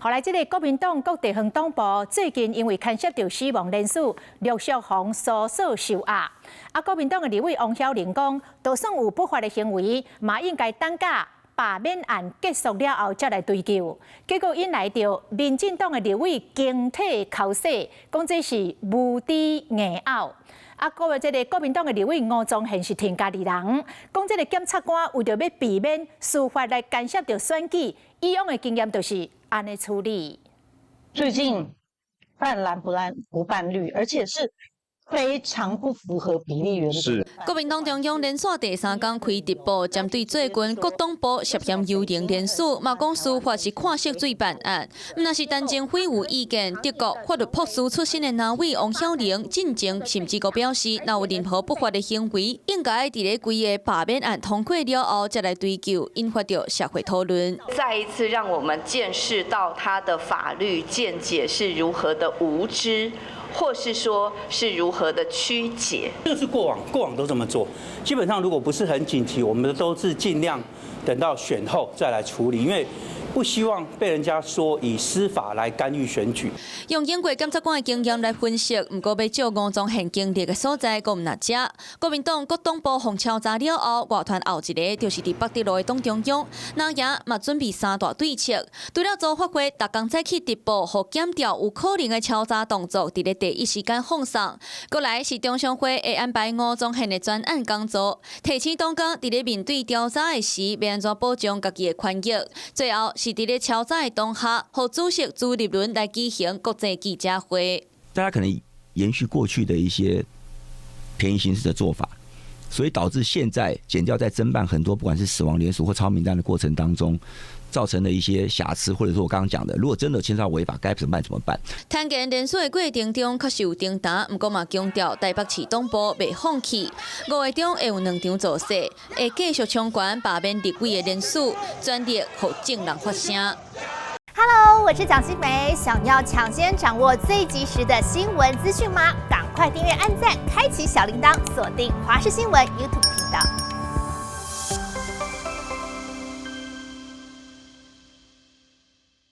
後來，這个國民黨各地方黨部最近因為牽涉著死亡連署，陸續予搜索受壓。啊，國民黨的立委王曉玲講，就算有不法的行為，嘛應該等甲罷免案結束了後才來追究。結果引來著民進黨的立委驚體口舌，講這是無知硬拗。啊，閣有這个國民黨的立委吳宗憲是挺家己人，講這个檢察官為著欲避免司法來干涉著選舉，以往的經驗就是按呢處理。最近泛藍不藍不泛綠，而且是非常不符合比例原則。是。國民黨中央連續第三工開直播，針對最近各黨部涉嫌幽靈連署，嘛講司法是看色水辦案。毋但是陳情輝有意見，德國法律博士出身的藍委王曉玲進前甚至閣表示，若有任何不法的行為，應該佇咧規个罷免案通過了後，才來追究，引發著社會討論。再一次讓我們見識到他的法律見解是如何的無知，或是說是如何的曲解。這個是過往，過往都這麼做。基本上如果不是很緊急，我們都是盡量等到選後再來處理，因為不希望被人家說以司法來干預選舉。用英國檢察官的經驗來分析，毋過欲借吳宗憲經歷的所在，閣毋若遮。國民黨各黨部予敲詐了後，外傳後一个就是佇北德路的黨中央，藍營嘛準備三大對策，除了周發會逐工早起直播，予檢調有可能的敲詐動作，佇咧第一時間放送。閣來是中常會會安排吳宗憲的專案工作，提醒黨工佇咧面對調查的時，欲按怎保障家己的權益。最後是佇咧敲詐的當下，予主席朱立倫來舉行國際記者會。大家可能延續過去的一些便宜行事的做法，所以導致現在檢調在偵辦很多不管是死亡連署或抄名單的過程當中，造成了一些瑕疵，或者說我剛剛講的，如果真的牽涉到違法，該怎麼辦？怎麼辦？坦言連署的過程中確實有掙扎，毋過嘛強調台北市黨部袂放棄。5月中會有兩場造勢，會繼續衝關罷免立委的連署，全力予眾人發聲。 Hello，我是蔣新梅，想要搶先掌握最及時的新聞資訊嗎？趕快訂閱、按讚、開啟小鈴鐺，鎖定華視新聞 YouTube 頻道。